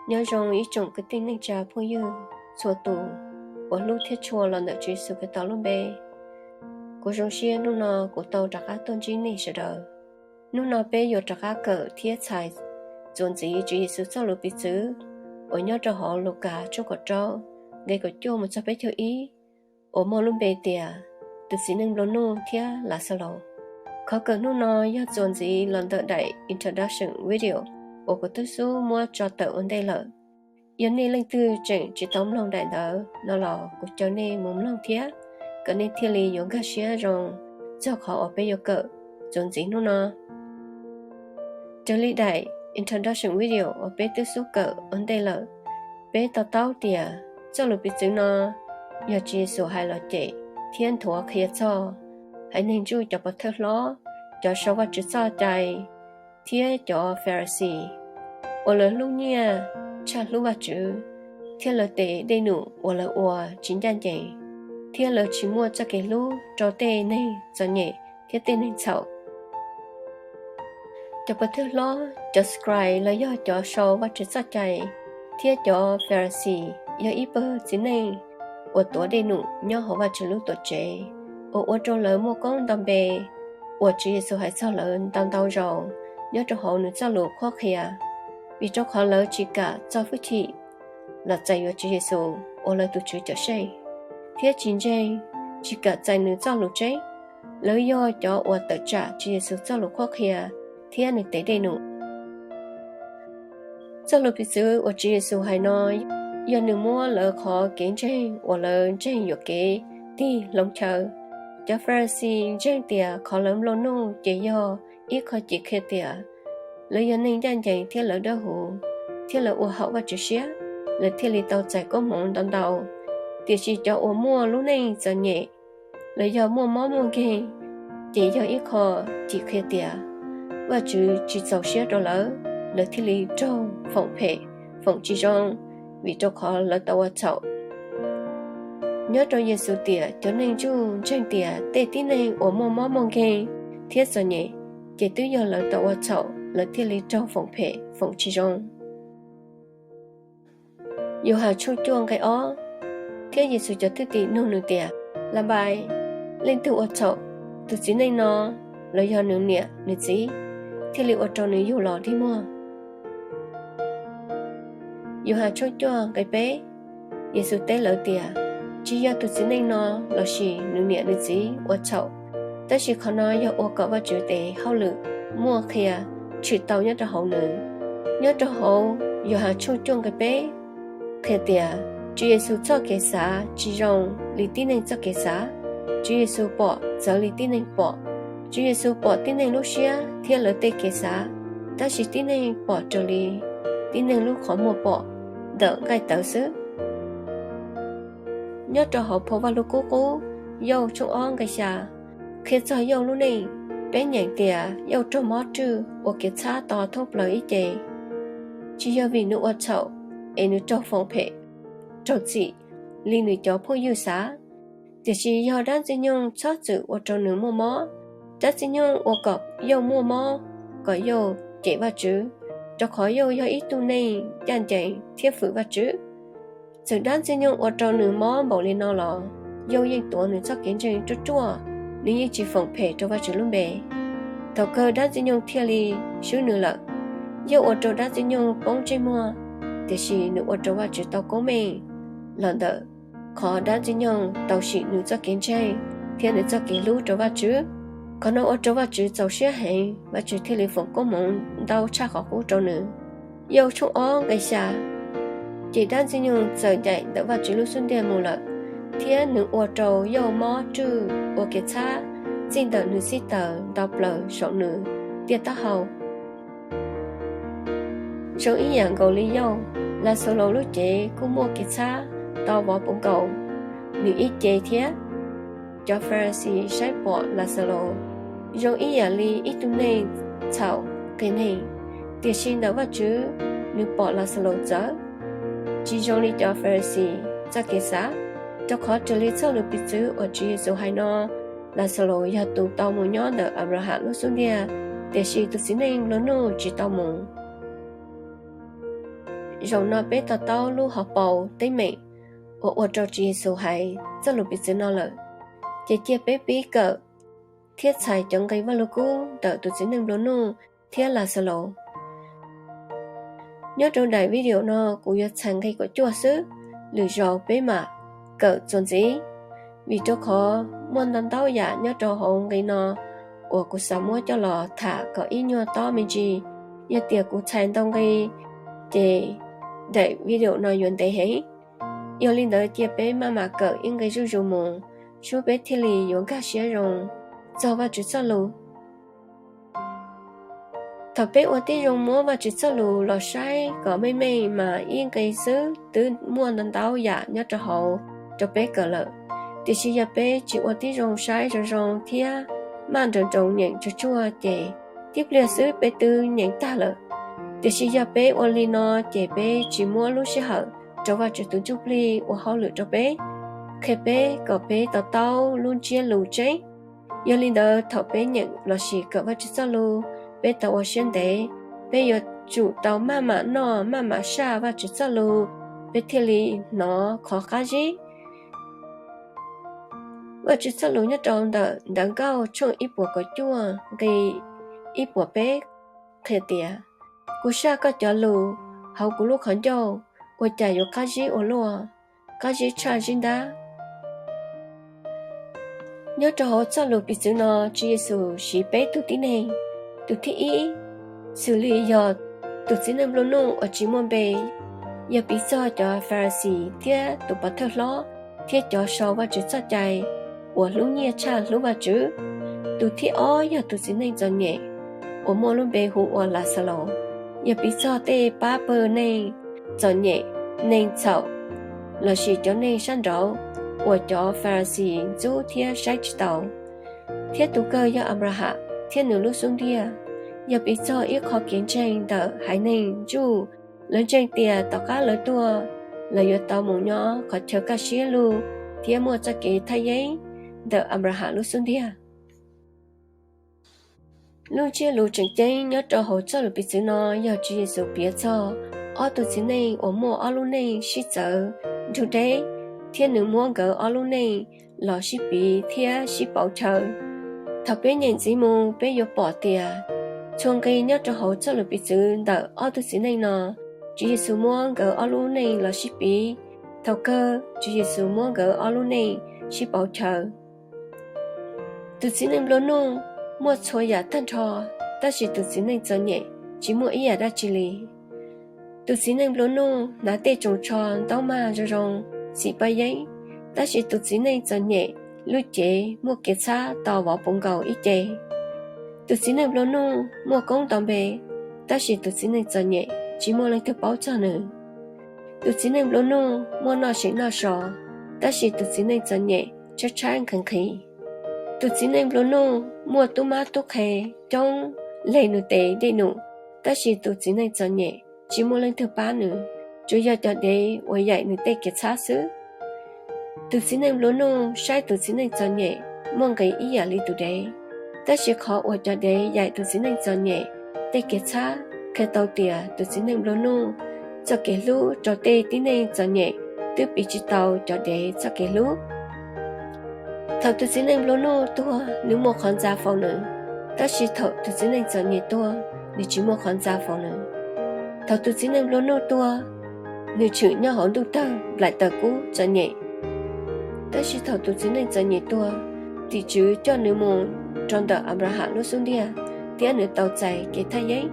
Nyob zoo ib tsoom kwv tij neej tsa phooj ywg txhua tus uas hlub thiab tshua los ntawm Tswv Yexus Khetos lub npe. Kuv zoo siab hnub no kuv tau rov qab tuaj ntsib nej sawv daws. Hnub no peb yuav rov qab kawm thiab txhais txuas ntxiv Tswv Yexus txoj lus piv txwv uas nyob rau hauv Lukas tshooj kaum rau, nqe kaum cuaj mus txog peb caug ib, uas muaj lub npe tias tus txiv neej nplua nuj thiab Laxalus. Qhov kawm hnub no yog txuas ntxiv los ntawm daim introduction video uas kuv twb xub muab tso tawm ua ntej lawm. Yog nej leej twg tseem tsis tau mloog daim ntawd no los kuv caw nej mus mloog thiab, kom nej thiaj li yuav nkag siab zoo txog qhov uas peb yuav kawm txuas ntxiv hnub no. Raws li daim introduction video uas peb twb xub kawm ua ntej lawm, peb to taub tias txoj lus piv txwv no yog Tswv Yexus hais los cem thiab nthuav qhia txog haiv neeg Jew cov pov thawj hlob, cov sau Vajtswv txoj cai, thiab cov Pharasi uas lawv hlub nyiaj tshaj hlub Vajtswv, thiab lawv tes dej num uas lawv ua tsis ncaj ncees, thiab lawv tsis muaj txoj kev hlub rau tej neeg txom nyem thiab tej neeg txhaum. Cov pov thawj hlob, cov scribe los yog cov sau Vajtswv txoj cai, thiab cov Pharasi yog ib pawg txiv neej uas tuav dej num nyob hauv Vajtswv lub tuam tsev, uas ua rau lawv muaj koob ntau npe, uas Tswv Yexus hais txog lawv ntau ntau zaus nyob rau hauv nws txoj lus qhuab qhia, vim rau qhov lawv tsis kam txo hwj chim los txais yuav Tswv Yexus ua lawv tus Tswv cawm seej, thiab tsis ntseeg, tsis kam txais nws txoj lus tseeb. Lawv yog cov uas tawm tsam Tswv Yexus txoj lus qhuab qhia thiab nws tes dej num. Txoj lus piv txwv uas Tswv Yexus hais no yog nws muab lawv qhov kev ntseeg uas lawv ntseeg yuam kev tig hloov chaw. Cov Pharasi ntseeg tias qhov lawv nplua nuj ces yog ib qho cim qhia tias lawv yog neeg ncaj ncees thiab lawv dawb huv, thiab lawv ua haum Vajtswv siab, lawv thiaj li tau txais koob hmoov ntau ntau. Tiam sis cov uas muaj lub neej txom nyem los yog muaj mob muaj nkeeg, ces yog ib qho cim qhia tias Vajtswv tsis txaus siab rau lawv, lawv thiaj li raug foom phem, foom tsis zoo, vim rau qhov lawv tau ua txhaum. Nyob rau Yexus tiam cov neeg Jew ntseeg tias tej tib neeg uas muaj mob muaj nkeeg thiab txom nyem, ces twb yog lawv tau ua txhaum lawv thiaj li raug foom phem foom tsis zoo. Yauhas tshooj cuaj nqe ob, thiab Yexus cov thwj tim nug nws tias, Labais, leej twg ua txhaum, tus txiv neej no los yog nws niam nws txiv, thiaj li ua rau nws yug los dig muag? Yauhas tshooj cuaj nqe peb, Yexus teb lawv tias, Tsis yog tus txiv neej no lossis nws niam nws txiv ua txhaum, tab sis qhov no yog ua kom Vajtswv tes hauj lwm muaj qhia tshwm tau nyob rau hauv nws. Nyob rau hauv Yauhas tshooj cuaj nqe peb qhia tias Tswv Yexus txoj kev xav tsis zoo li tib neeg txoj kev xav. Tswv Yexus pom txawv li tib neeg pom. Tswv Yexus pom tib neeg lub siab thiab lawv tej kev xav, tab sis tib neeg pom raws li tib neeg lub qhov muag pom ntawm nqaij tawv xwb. Nyob rau hauv phau Vaj Lug Kub Qub, Yauj tshooj ob nqe xya, qhia txog Yauj lub neej. Peb nyeem tias Yauj raug mob rwj ua kev txhab to thoob plaws ib ce, tsis yog vim nws ua txhaum es nws raug foom phem, raug txim li nws cov phooj ywg xav, tiam sis yog dab Ntxwg Nyoog txhob txwm ua rau nws muaj mob. Dab Ntxwg Nyoog ua kom Yauj muaj mob, kom Yauj cem Vajtswv, rau qhov Yauj yog ib tug neeg ncaj ncees thiab fwm Vajtswv. Txawm dab Ntxwg Nyoog ua rau nws mob npaum li no los Yauj yeej tuav nws txoj kev ntseeg ruaj ruaj, nws yeej tsis foom phem rau Vajtswv lub npe. Thaum kawg dab Ntxwg Nyoog thiaj li swb nws lawm. Yauj ua rau dab Ntxwg Nyoog poob ntsej muag, tiam sis nws ua rau Vajtswv tau koob meej los ntawm qhov dab Ntxwg Nyoog tau sim nws txoj kev ntseeg thiab nws txoj kev hlub rau Vajtswv. Qhov no ua rau Vajtswv txaus siab heev, Vajtswv thiaj li foom koob hmoov ntau tshaj qhov qub rau nws. Yauj tshooj ob nqe xya, ces dab Ntxwg Nyoog txawm ncaim ntawm Vajtswv lub xub ntiag mus lawm, thiab nws ua rau Yauj mob rwj ua kev txhab txij ntawm nws txhib taws nto plaws saum nws tiaj taub hau. Zoo ib yam nkaus li Yauj, Laxalus lub cev kuj muaj kev txhab to vov puv nkaus nws ib ce thiab. Cov Farasi saib pom Laxalus zoo ib yam li ib tug neeg txhaum qias neeg, tiam sis ntawm Vajtswv, nws pom Laxalus txawv. Tsis zoo li cov Farasi txoj kev xav, rau qhov raws li txoj lus piv txwv uas Tswv Yexus hais no, Laxalus yog tus tau mus nyob ntawm Anplaham lub xub ntiag, tiam sis tus txiv neej nplua nuj tsis tau mus. zaum no peb to taub lub hauv paus teeb meem uas ua rau Tswv Yexus hais txoj lus piv txwv no lawm, ces cia peb pib kawm thiab txhais cov nqi Vaj Lug Kub ntawm tus txiv neej nplua nuj thiab Laxalus. Nyob rau daim video no kuv yuav txhais nqi kaum cuaj xwb, lwm zaus peb mam kawm txuas ntxiv, vim rau qhov muaj ntau ntau yam nyob rau hauv nqi no uas kuv xav muab coj los tham kom ib nyuag tob me ntsis. Yog tias kuv txhais ntau nqi, ces daim video no yuav ntev heev. Yog li ntawd cia peb maj mam kawm ib nqi zuj zus mus, sub peb thiaj li yuav nkag siab zoo txog Vajtswv txoj lus. Thaum peb ua tib zoo muab Vajtswv txoj lus los saib kom meej meej mas ib nqi xwb twb muaj ntau ntau yam nyob rau hauv rau peb kawm lawm. Tiam sis yog peb tsis ua tib zoo saib zoo zoo thiab maj nroos nroos nyeem tsuag tsuag ces tib pliag xwb peb twb nyeem tag lawm. Tiam sis yog peb ua li no ces peb tsis muab lub sij hawm rau Vajtswv tus Ntsuj Plig ua hauj lwm rau peb, qhia peb kom peb to taub lub ntsiab lus tseeb. Yog li ntawd thaum peb nyeem lossis kawm Vajtswv txoj lus, peb tau ua siab ntev, peb yuav tsum tau maj mam noj maj mam saj Vajtswv txoj lus, peb thiaj li hnov qhov qab zib. Vajtswv txoj lus nyob rau ntawm Ntawv Nkauj tshooj ib puas kaum cuaj nqi ib puas peb qhia tias, kuv saj koj cov lus hauv kuv lub qhov ncauj, ua cas yuav qab zib ua luaj, qab zib tshaj zib ntab. Nyob rau hauv txoj lus piv txwv no, Tswv Yexus siv peb tus tib neeg. Tus thib ib, xws li yog tus txiv neej nplua nuj uas tsis muaj npe, yog piv txog cov Farasi thiab tus pov thawj hlob thiab cov sau Vajtswv txoj cai uas hlub nyiaj tshaj hlub Vajtswv. Tus thib ob yog tus txiv neej txom nyem uas muaj lub npe hu ua Laxalus, yog piv txog tej pab pawg neeg txom nyem, neeg txhaum, lossis cov neeg sab nraud uas cov Farasi ntxub thiab saib tsis taus. Thiab tus kawg yog Anplaham thiab nws lub xub ntiag, yog piv txog ib qho kev ntseeg ntawm haiv neeg Jew. Lawv ntseeg tias tom qab lawv tuag, lawv yuav tau mus nyob qhov chaw kaj siab lug thiab muaj txoj kev thaj yeeb ntawm Anplaham lub xub ntiag. Lub ntsiab lus tseem ceeb nyob rau hauv txoj lus piv txwv no yog Tswv Yexus piav txog ob tug txiv neej uas muaj ob lub neej sib txawv nrug deb, thiab nws muab nkawd ob lub neej los sib piv thiab sib pauv chaw. Thaum peb nyeem ntxiv mus, peb yuav pom tias txhua nqi nyob rau hauv txoj lus piv txwv ntawm ob tug txiv neej no, Tswv Yexus muab nkawd ob lub neej los sib piv. Thaum kawg, Tswv Yexus muab nkawd ob lub neej sib pauv chaw. Tus txiv neej nplua nuj muaj txhua yam tag nrho, tab sis tus txiv neej txom nyem tsis muaj ib yam dab tsi li. Tus txiv neej nplua nuj hnav tej tsoos tsho ntaub mag zoo zoo, xim paj yeeb, tab sis tus txiv neej txom nyem lub cev muaj kev txhab to vov puv nkaus ib ce. Tus txiv neej nplua nuj muaj koob nto npe, tab sis tus txiv neej txom nyem tsis muaj leej twg paub txog nws. Tus txiv neej nplua nuj muaj noj seem noj so, tab sis tus txiv neej txom nyem tshaib tshaib nqhis nqhis. Tus txiv neej nplua nuj muaj tub mab tub qhe coob, leg nws tes dej num, tab sis tus txiv neej txom nyem tsis muaj leej twg pab nws, tsuas yog cov dev uas yaim nws tej kev txhab xwb. Tus txiv neej nplua nuj saib tus txiv neej txom nyem muaj nqis ib yam li tus dev, tab sis qhov uas cov dev yaim tus txiv neej txom nyem tej kev txhab qhia tau tias tus txiv neej nplua nuj txoj kev hlub rau tej tib neeg txom nyem twb piv tsis tau cov dev txoj kev hlub. Thaum tus txiv neej nplua nuj tuag, nws muaj qhov ntxa faus nws, tab sis thaum tus txiv neej txom nyem tuag, nws tsis muaj qhov ntxa faus nws. Thaum tus txiv neej nplua nuj tuag, nws tshwm nyob hauv ntuj tawg nplaim tawm kub txom nyem, tab sis thaum tus txiv neej txom nyem tuag, tim tswv coj nws mus rau ntawm Anplaham lub xub ntiag, thiab nws tau txais kev thaj yeeb.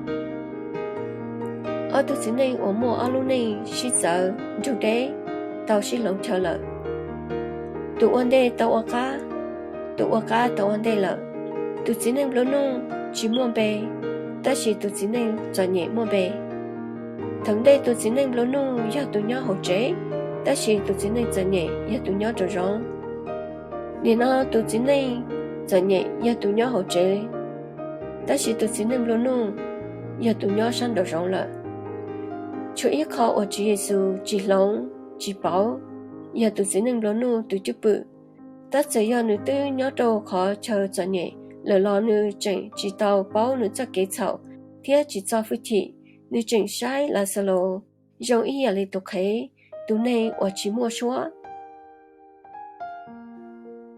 Ob tug txiv neej uas muaj ob lub neej sib txawv nrug deb tau sib hloov chaw lawm. Tus ua ntej tau ua qab, tus ua qab tau ua ntej lawm. Tus txiv neej nplua nuj tsis muaj npe, tab sis tus txiv neej txom nyem muaj npe. Thaum ntej tus txiv neej nplua nuj yog tus nyob hauv tsev, tab sis tus txiv neej txom nyem yog tus nyob nraum zoov. Nim no tus txiv neej txom nyem yog tus nyob hauv tsev, tab sis tus txiv neej nplua nuj yog tus nyob sab nraum zoov lawm. Tshuav ib qho uas Tswv Yexus tsis hloov tsis pauv yog tus txiv neej nplua nuj tus cwj pwm. Tab txawm yog nws twb nyob rau qhov chaw txom nyem lawm los nws tseem tsis tau paub nws txoj kev txhaum thiab tsis txo hwj chim. Nws tseem saib Laxalus zoo ib yam li tus qhev, tus neeg uas tsis muaj suab.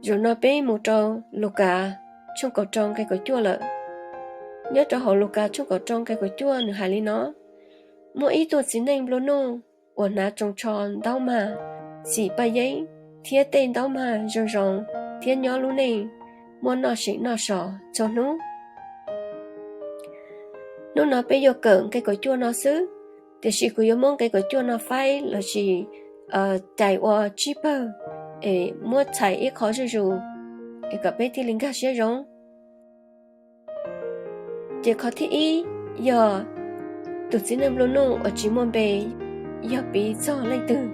Zaum no peb mus rau Lukas tshooj kaum rau nqe kaum cuaj lawm. Nyob rau hauv Lukas tshooj kaum rau nqe kaum cuaj nws hais li no: Muaj ib tug txiv neej nplua nuj uas hnav tsoos tsho ntaub mag, xim paj yeeb, thiab tej ntaub mag zoo zoo, thiab nyob lub neej muaj noj seem noj so txhua hnub. Hnub no peb yuav kawm nqe kaum cuaj no xwb, tiam sis kuv yuav muab nqe kaum cuaj no faib lossis cais ua tsib pawg, es muab txhais ib qho zuj zus, es kom peb thiaj li nkag siab zoo. Ces qhov thib ib yog tus txiv neej nplua nuj uas tsis muaj npe yog piv txog leej twg?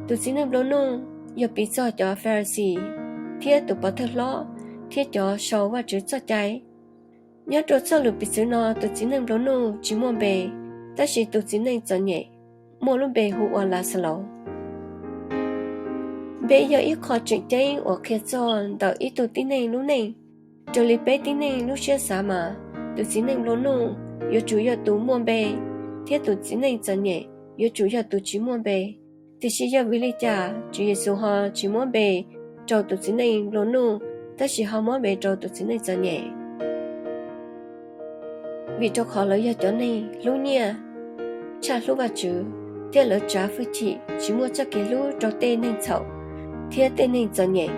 Tus txiv neej nplua nuj yog piv txog cov Farasi thiab tus pov thawj hlob thiab cov sau Vajtswv txoj cai. Nyob rau txoj lus piv txwv no, tus txiv neej nplua nuj tsis muaj npe, tab sis tus txiv neej txom nyem muaj lub npe hu ua Laxalus. Npe yog ib qho tseem ceeb uas qhia txog ntawm ib tug tib neeg lub neej. Raws li peb tib neeg lub siab xav mas, tus txiv neej nplua nuj yuav tsum yog tus muaj npe, thiab tus txiv neej txom nyem yuav tsum yog tus tsis muaj npe. Tiam sis yog vim li cas Tswv Yexus ho tsis muab npe rau tus txiv neej nplua nuj, tab sis ho muab npe rau tus txiv neej txom nyem? Vim rau qhov lawv yog cov neeg hlub nyiaj tshaj hlub Vajtswv, thiab lawv tsav hwj chim tsis muaj txoj kev hlub rau tej neeg txhaum thiab tej neeg txom nyem.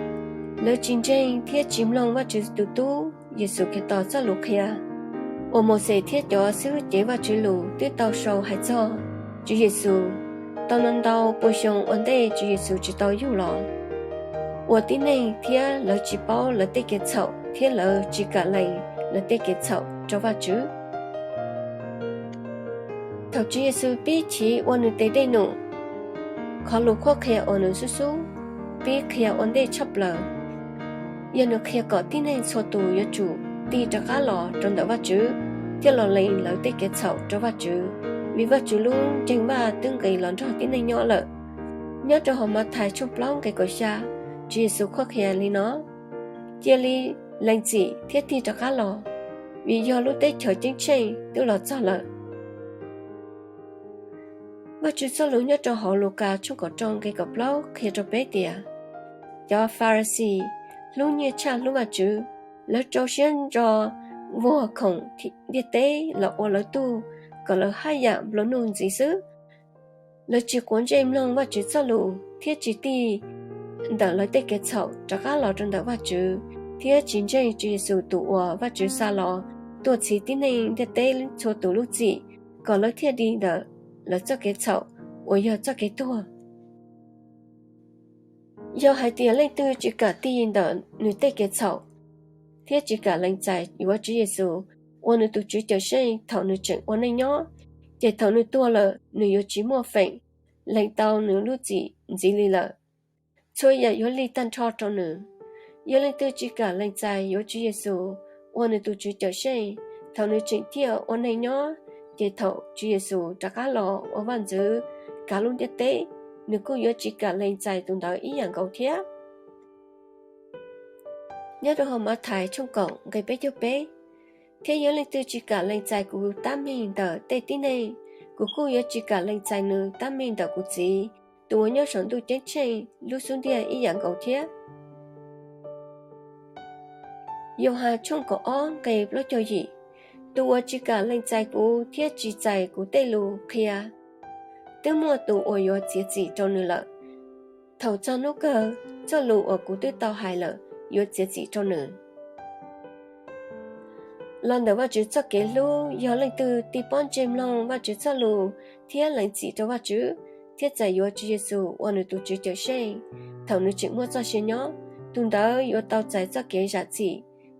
Lawv tsis ntseeg thiab tsis mloog Vajtswv tus Tub Yexus Khetos txoj lus qhia uas Mauxes thiab cov xib hwb cev Vajtswv lus twb tau sau hais txog Tswv Yexus. Tau ntau ntau pua xyoo ua ntej Tswv Yexus tsis tau yug los, ua tib neeg thiab lawv tsis paub lawv tej kev txhaum thiab lawv tsis kam lees lawv tej kev txhaum rau Vajtswv. Thaum Tswv Yexus pib chiv ua nws tes dej num, qhov lus qhuab qhia uas nws xub xub pib qhia ua ntej tshaj plaws yog nws qhia kom tib neeg txhua tus yuav tsum tig rov qab los rau ntawm Vajtswv thiab los lees lawv tej kev txhaum rau Vajtswv, vim Vajtswv lub nceeg vaj twb nqis los nrog tib neeg nyob lawm. Nyob rau hauv Mathais tshooj plaub nqe kaum xya, Tswv Yexus qhuab qhia li no: Cia li lees txim thiab tig rov qab los, vim yog lub teb chaws ceeb tsheej twb los txog lawm. Vajtswv txoj lus nyob rau hauv Lukas tshooj kaum rau nqe kaum plaub qhia rau peb tias cov Farasi hlub nyiaj tshaj hlub Vajtswv. Lawv rau siab ntso vuag khoom ntiaj teb los ua lawv tug, kom lawv haj yam nplua nuj ntxiv xwb. Lawv tsis quav ntsej mloog Vajtswv txoj lus thiab tsis tig ntawm lawv tej kev txhaum rov qab los rau ntawm Vajtswv, thiab tsis ntseeg Tswv Yexus tus uas Vajtswv xa los tuaj txhiv tib neeg ntiaj teb txhua tus lub txim, kom lawv thiaj dim ntawm lawv txoj kev txhaum uas yog txoj kev tuag. Yog hais tias leej twg tsis kam tig ntawm nws tej kev txhaum thiab tsis kam lees txais yuav Tswv Yexus ua nws tus Tswv Cawmseej thaum nws tseem ua neej nyob, ces thaum nws tuag lawm nws yuav tsis muaj feem lees tau nws lub txim ntxiv li lawm. Txhua yam yuav lig tag nrho rau nws. Yog leej twg tsis kam lees txais yuav Tswv Yexus ua nws tus Tswv Cawmseej thaum nws tseem ciaj ua neej nyob, ces thaum Tswv Yexus rov qab los ua vaj ntxwv kav lub ntiaj teb, nws kuj yuav tsis kam lees txais tus ntawd ib yam nkaus thiab. Nyob rau hauv Mathais tshooj kaum nqe peb caug peb: Thiab yog leej twg tsis kam lees txais kuv tab meeg ntawm tej tib neeg, kuv kuj yuav tsis kam lees txais nws tab meeg ntawm kuv Txiv tus uas nyob saum ntuj ceeb tsheej lub xub ntiag ib yam nkaus thiab. Yauhas tshooj kaum ob nqe plaub caug yim: Tus uas tsis kam lees txais kuv thiab tsis txais kuv tej lus qhia, twb muaj tus uas yuav txiav txim rau nws lawm. Thaum txog hnub kawg, txoj lus uas kuv twb tau hais lawm yuav txiav txim rau nws. Los ntawm Vajtswv txoj kev hlub, yog leej twg tig pob ntseg mloog Vajtswv txoj lus thiab lees txim rau Vajtswv, thiab txais yuav Tswv Yexus ua nws tus Tswv Cawmseej thaum nws tseem muaj txoj sia nyob, tus ntawd yuav tau txais txoj kev zam txim,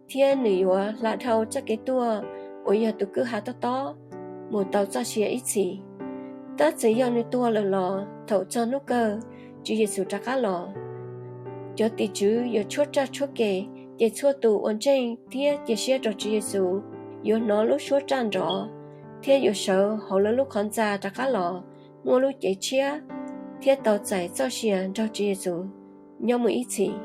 thiab nws yuav hla dhau txoj kev tuag uas yog tus kwj ha tob tob mus tau txoj sia ib txhis. Tab txawm yog nws tuag lawm los thaum txog hnub kawg Tswv Yexus rov qab los, cov tim tswv yuav tshuab raj tshuab ke, ces txhua tus uas ntseeg thiab cia siab rau Tswv Yexus yuav hnov lub suab raj nrov, thiab yuav sawv hauv lawv lub qhov ntxa rov qab los muaj lub cev tshiab thiab tau txais txoj sia nrog Tswv Yexus nyob mus ib txhis.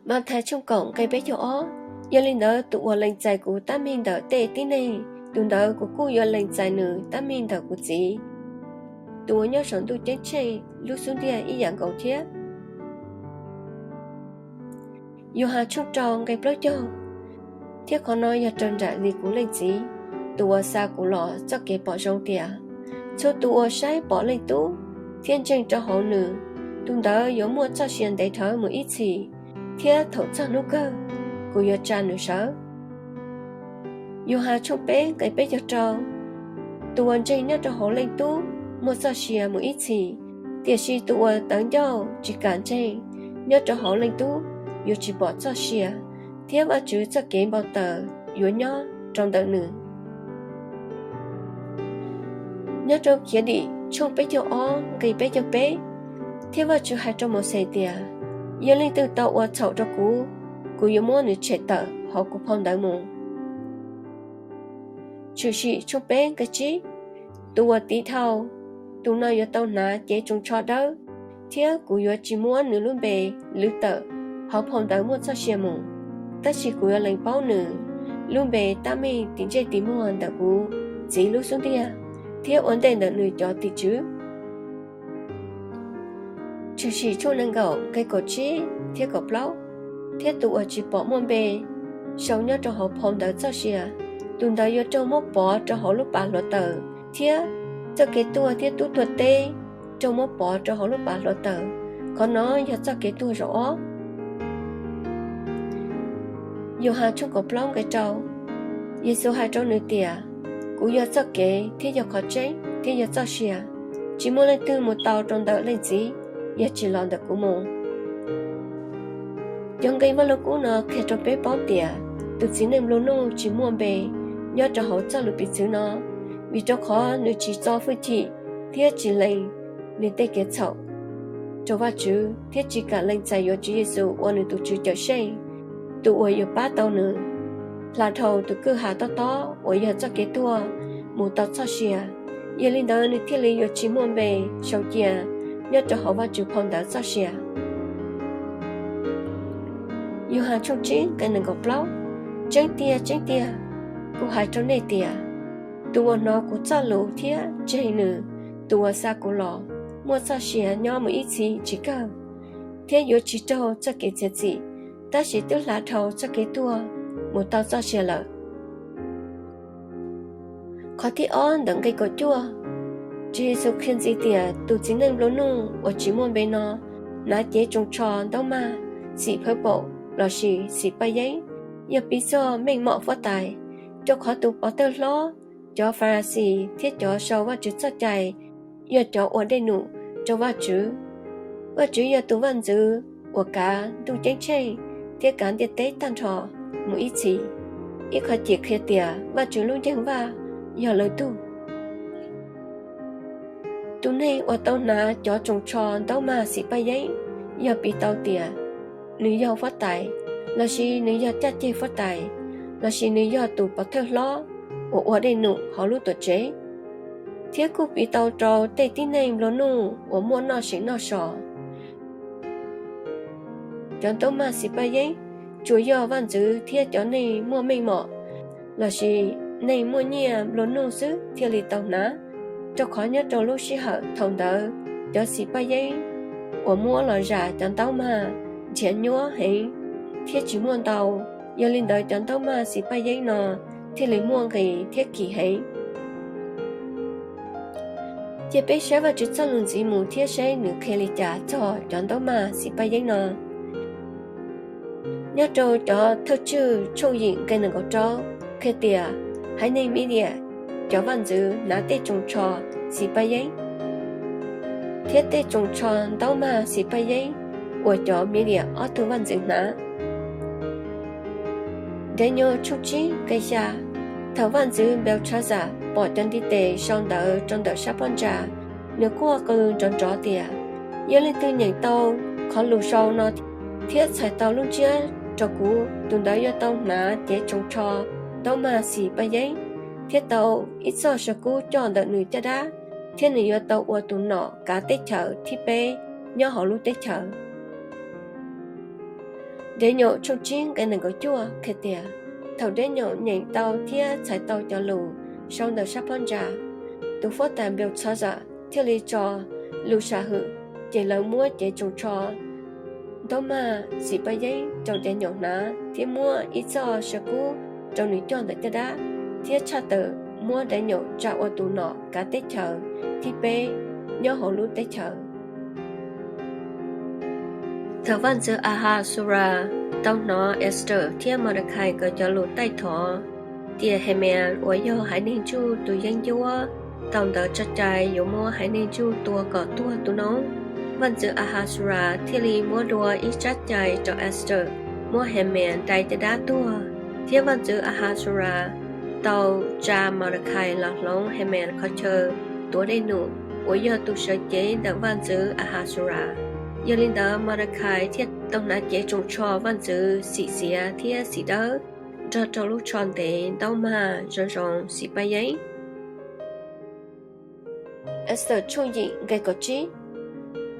Mathais tshooj kaum nqe peb caug ob: Yog li ntawd, tus uas lees txais kuv tab meeg ntawm tej tib neeg, tus ntawd kuv kuj yuav lees txais nws tab meeg ntawm kuv Txiv tus uas nyob saum ntuj ceeb tsheej lub xub ntiag ib yam nkaus thiab. Yauhas tshooj rau nqe plaub caug. Thiab qhov no yog raws nraim li kuv Leej Txiv tus uas xa kuv los txoj kev pom zoo tias, txhua tus uas saib pom Leej Tub thiab ntseeg rau hauv nws, tus ntawd yuav muaj txoj sia ntev dhawv mus ib txhis, thiab thaum txog hnub kawg, kuv yuav tsa nws sawv. Yauhas tshooj peb nqe peb caug rau. Tus uas ntseeg nyob rau hauv Leej Tub muaj txoj sia mus ib txhis, tiam sis tus uas tawv ncauj tsis kam ntseeg nyob rau hauv Leej Tub yuav tsis pom txoj sia, thiab Vajtswv txoj kev npau taws yuav nyob rau ntawm nws. Nyob rau Khiavdim tshooj peb caug ob nqe peb caug peb. Thiab Vajtswv hais rau Mauxes tias, yog leej twg tau ua txhaum rau kuv, kuv yuav muab nws tshem tawm hauv kuv phau ntawv mus. Tshwm sim tshooj peb nqe tsib. Tus uas tiv dhau, tus no yuav tau hnav cev tsoos tsho dawb, thiab kuv yuav tsis muab nws lub npe lwv tawm hauv phau ntawv muaj txoj sia mus, tab sis kuv yuav lees paub nws lub npe tab meeg tim ntsej tim muag ntawm kuv Txiv lub xub ntiag, thiab ua ntej ntawm nws cov tim tswv. Tshwm sim tshooj nees nkaum nqe kaum tsib thiab kaum plaub. Thiab tus uas tsis pom muaj npe sau nyob rau hauv phau ntawv txoj sia, tus ntawd yuav raug muab pov rau hauv lub pas hluav taws, thiab txoj kev tuag thiab tub tuag teb raug muab pov rau hauv lub pas hluav taws. Qhov no yog txoj kev tuag zaum ob. Yauhas tshooj kaum plaub nqe rau. Yexus hais rau nws tias, kuv yog txoj kev thiab yog qhov tseeb thiab yog txoj sia, tsis muaj leej twg mus tau rau ntawm Leej Txiv yog tsis los ntawm kuv mus. Cov nqe Vaj Lug Kub no qhia rau peb paub tias tus txiv neej nplua nuj tsis muaj npe nyob rau hauv txoj lus piv txwv no, vim rau qhov nws tsis txo hwj chim thiab tsis lees nws tej kev txhaum rau Vajtswv thiab tsis kam lees txais yuav Tswv Yexus ua nws tus Tswv Cawmseej, tus uas yuav pab tau nws hla dhau tus kwj ha tob tob uas yog txoj kev tuag mus tau txoj sia. Yog li ntawd nws thiaj li yuav tsis muaj npe sau cia nyob rau hauv Vajtswv phau ntawv txoj sia. Yauhas tshooj tsib nqe nees nkaum plaub. Tseeb tiag, tseeb tiag, kuv hais rau nej tias, tus uas hnov kuv txoj lus thiab ntseeg nws, tus uas xa kuv los, muaj txoj sia nyob mus ib txhis tsis kawg, thiab yuav tsis raug txoj kev txiav txim, tab sis twb hla dhau txoj kev tuag mus tau txoj sia lawm. Qhov thib ob ntawm nqe kaum cuaj, Tswv Yexus qhia ntxiv tias tus txiv neej nplua nuj uas tsis muaj npe no hnav cev tsoos tsho ntaub maj xim phawv paum lossis xim paj yeeb, yog piv txog meej mom huab tais, rau qhov tus pov thawj hlob, cov Farasi thiab cov sau Vajtswv txoj cai yog cov ua dej num rau Vajtswv. Vajtswv yog tus vaj ntxwv uas kav ntuj ceeb tsheej thiab kav ntiaj teb tag nrho mus ib txhis. Ib qhov cim qhia tias Vajtswv lub nceeg vaj yog lawv tug. Tus neeg uas tau hnav cov tsoos tsho ntaub maj xim paj yeeb yog piv tau tias nws yog huab tais, lossis nws yog caj ceg huab tais, lossis nws yog tus pov thawj hlob uas ua dej num hauv lub tuam tsev. Thiab kuj piv tau rau tej tib neeg nplua nuj uas muaj noj seem noj so. Cov ntaub maj xim paj yeeb tsuas yog vaj ntxwv thiab cov neeg muaj meej mom lossis neeg muaj nyiaj nplua nuj xwb thiaj li tau hnav, rau qhov nyob rau lub sij hawm thaum ntawd cov xim paj yeeb uas muab los zam cov ntaub maj nrhiav nyuab heev thiab tsis muaj ntau, yog li ntawd cov ntaub maj xim paj yeeb no thiaj li muaj nqis thiab kim heev. Cia peb saib Vajtswv txoj lus ntxiv mus thiab saib nws qhia li cas txog cov ntaub maj xim paj yeeb no. Nyob rau cov Thawjtswj tshooj yim nqe nees nkaum rau qhia tias haiv neeg Midias cov vaj ntxwv hnav tej tsoos tsho xim paj yeeb thiab tej tsoos tsho ntaub maj xim paj yeeb uas cov Midias ob tug vaj ntxwv hnav. Daniel tshooj tsib nqe xya. Thaum vaj ntxwv Npeutxhas xas pom cov ntiv tes sau ntawv rau ntawm sab phab ntsa, nws quaj qw nrov nrov tias, yog leej twg nyeem tau qhov lus sau no thiab txhais tau lub ntsiab rau kuv, tus ntawd yuav tau hnav cev tsoos tsho ntaub maj xim paj yeeb thiab tau ib txoj saw kub coj ntawm nws caj dab, thiab nws yuav tau ua tus nom kav teb chaws thib peb nyob hauv lub teb chaws. Daniel tshooj tsib nqe nees nkaum cuaj qhia tias thaum Daniel nyeem tau thiab txhais tau cov lus sau ntawm sab phab ntsa. Tus huab tais Npeutxhaza thiaj li tso lus sam hwm, ces lawv muab cev tsoos tsho ntaub maj xim paj yeeb rau Daniel hnav thiab muab ib txoj saw kub rau nws coj ntawm caj dab, thiab tshaj tawm muab Daniel tsa ua tus nom kav teb chaws thib peb nyob hauv lub teb chaws. Thaum vaj ntxwv Ahasueras tau hnov Esther thiab Mordecai nkawd cov lus taij thov tias Hamas uas yog haiv neeg Jew tus yeeb ncuab tau ntawd tso cai yuav muab haiv neeg Jew tua kom tuag tu noob, vaj ntxwv Ahasueras thiaj li muab dua ib tsab cai rau Esther muab Hamas dai caj dab tuag, thiab vaj ntxwv Ahasueras tau tsa Mordecai los hloov Hamas qhov chaw tuav dej num uas yog tus sawv cev ntawm vaj ntxwv Ahasueras. Yog li ntawd Mordecai thiaj tau hnav cev tsoos tsho vaj ntxwv xim xiav thiab xim dawb, nrog rau lub tsho ntev ntaub maj zoo zoo xim paj yeeb. Esther tshooj yim nqe kaum tsib.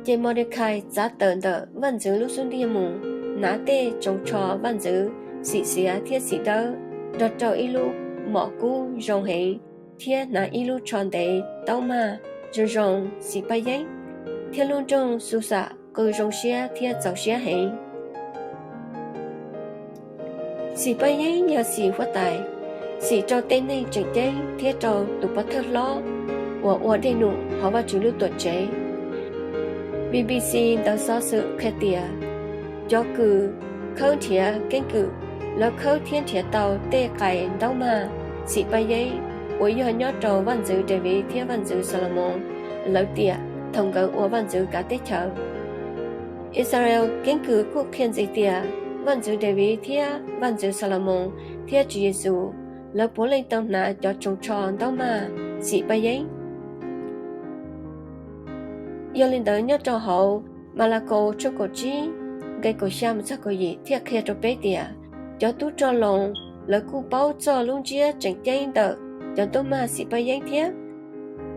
Ces Mordecai txav tawm ntawm vaj ntxwv lub xub ntiag mus, hnav tej tsoos tsho vaj ntxwv xim xiav thiab xim dawb, nrog rau ib lub mom kub zoo heev, thiab hnav ib lub tsho ntev ntaub maj zoo zoo xim paj yeeb, thiab lub nroog Xusas qw zoo siab thiab txaus siab heev. Xim paj yeeb yog xim huab tais, xim rau tej neeg tseem ceeb thiab rau tus pov thawj hlob uas ua dej num hauv Vajtswv lub tuam tsev. B B C ntawv xov xwm qhia tias cov kws khawb nrhiav keeb kwm, lawv khawb thiab nrhiav tau tej qais ntaub maj xim paj yeeb uas yog nyob rau vaj ntxwv Daviv thiab vaj ntxwv Xalumoos lawv tiam thaum nkawd ua vaj ntxwv kav teb chaws. Israel keeb kwm kuj qhia ntxiv tias vaj ntxwv Daviv thiab vaj ntxwv Xalumoos thiab Tswv Yexus lawv puav leej tau hnav cov tsoos tsho ntaub maj xim paj yeeb. Yog li ntawd nyob rau hauv Malakaus tshooj kaum tsib nqe kaum xya mus txog kaum yim thiaj qhia rau peb tias cov tub rog Loos lawv kuj paub txog lub ntsiab tseem ceeb ntawm cov ntaub maj xim paj yeeb thiab,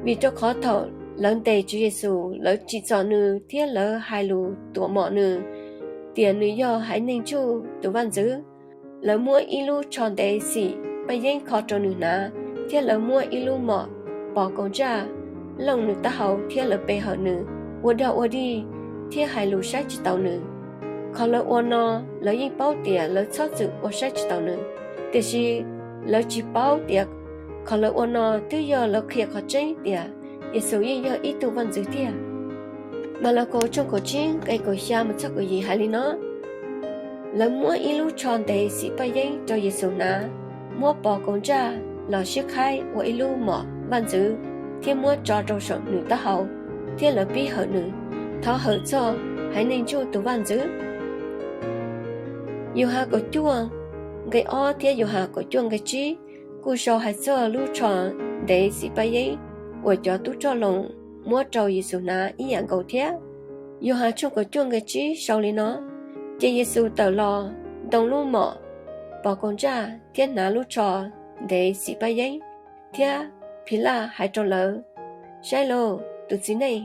vim rau qhov thaum lawv ntes Tswv Yexus lawv tsim txom nws thiab lawv hais lus tuam mom nws tias nws yog haiv neeg Jew tus vaj ntxwv. Lawv muab ib lub tsho ntev xim paj yeeb kho rau nws hnav, thiab lawv muab ib lub mom pos kaus ntsaj looj nws taub hau thiab lawv pe hawm nws, ua dog ua dig thiab hais lus saib tsis taus nws. Qhov lawv ua no, lawv yeej paub tias lawv txhob txwm ua saib tsis taus nws, tiam sis lawv tsis paub tias qhov lawv ua no twb yog lawv qhia qhov tseeb tias Yexus yeej yog ib tug vaj ntxwv tiag. Malakaus tshooj kaum tsib nqe kaum xya mus txog kaum yim hais li no: Lawv muab ib lub tsho ntev xim paj yeeb rau Yexus hnav, muab pos kaus ntsaj los sib qhaib ua ib lub mom vaj ntxwv thiab muab tso rau saum nws taub hau, thiab lawv pib hawm nws, Thov hawm txog haiv neeg Jew tus vaj ntxwv. Yauhas kaum cuaj nqe ob thiab Yauhas kaum cuaj nqe tsib kuj sau hais txog lub tsho ntev xim paj yeeb uas cov tub rog Loos muab rau Yexus hnav ib yam nkaus thiab. Yauhas tshooj kaum cuaj nqe tsib sau li no: Ces Yexus tawm los ntoo lub mom pos kaus ntsaj thiab hnav lub tsho ntev xim paj yeeb, thiab Philaj hais rau lawv, Saib lauj, tus txiv neej!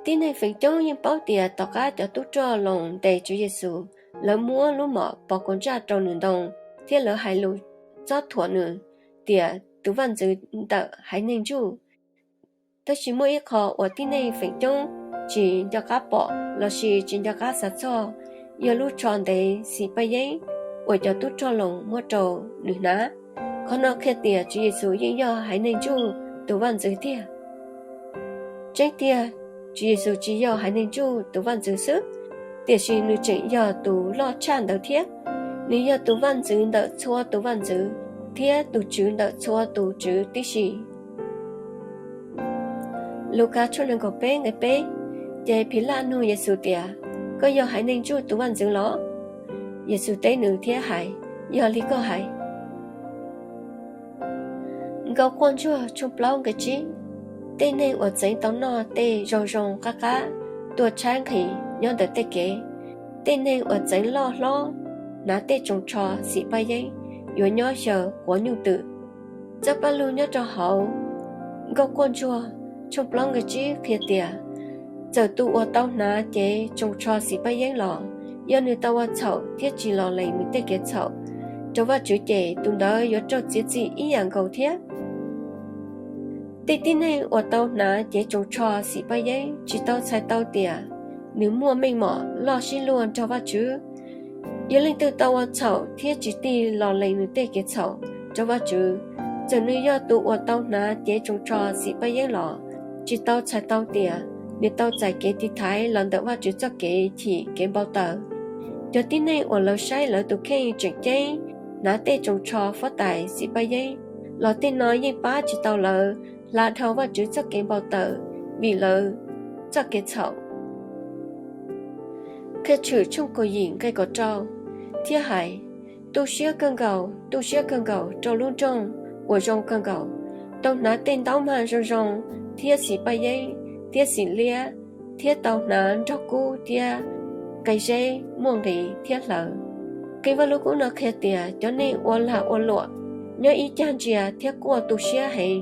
Tib neeg feem coob yeej paub tias tom qab cov tub rog Loos ntes Tswv Yexus, lawv muab lub mom pos kaus ntsaj rau nws ntoo thiab lawv hais lus txob thuam nws tias tus vaj ntxwv ntawm haiv neeg Jew. Tab sis muaj ib qho uas tib neeg feem coob tsis nco qab pom lossis tsis nco qab xav txog, yog lub tsho ntev xim paj yeeb uas cov tub rog Loos muab rau nws hnav. Qhov no qhia tias Tswv Yexus yeej yog haiv neeg Jew tus vaj ntxwv tiag. Tseeb tiag, Tswv Yexus tsis yog haiv neeg Jew tus vaj ntxwv xwb, tiam sis nws tseem yog tus loj tshaj ntawd thiab. Nws yog tus vaj ntxwv ntawm txhua tus vaj ntxwv thiab tus tswv ntawm txhua tus tswv tib si. Lukas tshooj nees nkaum peb nqe peb. Ces Philaj nug Yexus tias, Koj yog haiv neeg Jew tus vaj ntxwv los? Yexus teb nws thiab hais, Yog li koj hais. Nkauj Quaj Ntsuag tshooj plaub nqe tsib. Tej neeg uas txeev tau noj tej zoo zoo qab qab tuaj tshaib nqhis nyob ntawm tej kev. Tej neeg uas txeev loj hlob hnav tej tsoos tsho xim paj yeeb yuav nyob xyaw quav nyuj twm. Txoj paj lug nyob rau hauv Nkauj Quaj Ntsuag tshooj plaub nqe tsib qhia tias, txawm tus uas tau hnav cev tsoos tsho xim paj yeeb los, yog nws tau ua txhaum thiab tsis los lees nws tej kev txhaum, rau Vajtswv ces tus ntawd yuav raug txiav txim ib yam nkaus thiab. Tej tib neeg uas tau hnav cev tsoos tsho xim paj yeeb tsis tau txhais tau tias nws muaj meej mom loj sib luag nrog Vajtswv. Yog leej twg tau ua txhaum thiab tsis tig los lees nws tej kev txhaum rau Vajtswv, txawm nws yog tus uas tau hnav cev tsoos tsho xim paj yeeb los tsis tau txhais tau tias nws tau txais kev tiv thaiv los ntawm Vajtswv txoj kev chim kev npau taws. Cov tib neeg uas lawv saib lawv tus kheej tseem ceeb hnav tej tsoos tsho huab tais xim paj yeeb los tej no yeej pab tsis tau lawv hla dhau Vajtswv txoj kev npau taws vim lawv txoj kev txhaum. Thiab hais, Tu siab kawg nkaus, tu siab kawg nkaus rau lub nroog uas zoo kawg nkaus, tau hnav tej ntaub mag zoo zoo thiab xim paj yeeb thiab xim liab, thiab tau hnav nrog kub thiab qe zeb muaj nqis thiab hlaws. Nqe Vajluskub no qhia tias cov neeg ua lag ua luam nyob ib cag ntsia thiab quaj tu siab heev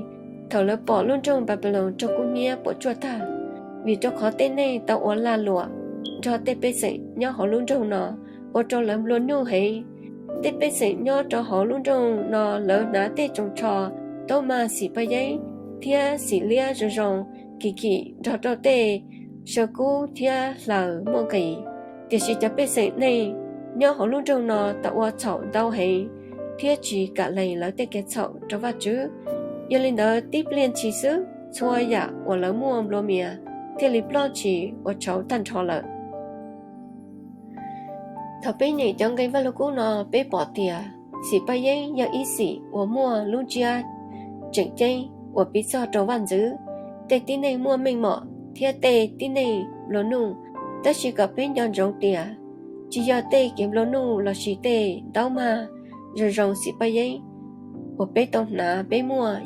thaum lawv pom lub nroog Npanpiloos raug kub hnyiab puas tsuaj tag, vim rau qhov tej neeg tau ua lag luam nrog tej pej xeem nyob hauv lub nroog no ua rau lawv nplua nuj heev. Tej pej xeem nyob rau hauv lub nroog no lawv hnav tej tsoos tsho, ntaub mag xim paj yeeb thiab xim liab zoo zoo kim kim nrog rau tej saw kub thiab hlaws muaj nqis. Tiam sis cov pej xeem neeg nyob hauv lub nroog no tau ua txhaum ntau heev thiab tsis kam lees lawv tej kev txhaum rau Vajtswv. Yog li ntawd tib pliag ntshis xwb txhua yam uas lawv muaj nplua mias thiaj li ploj ntshis ua tshauv tag nrho lawm. Thaum peb nyeem cov nqe Vajluskub no peb pom tias xim paj yeeb yog ib xim uas muaj lub ntsiab tseem ceeb uas piv txog rau vaj ntxwv, tej tib neeg muaj meej mom thiab tej tib neeg nplua nuj. Tab sis kom peb nco ntsoov tias tsis yog tej kev nplua nuj lossis tej ntaub mag zoo zoo xim paj yeeb uas peb tau hnav peb muaj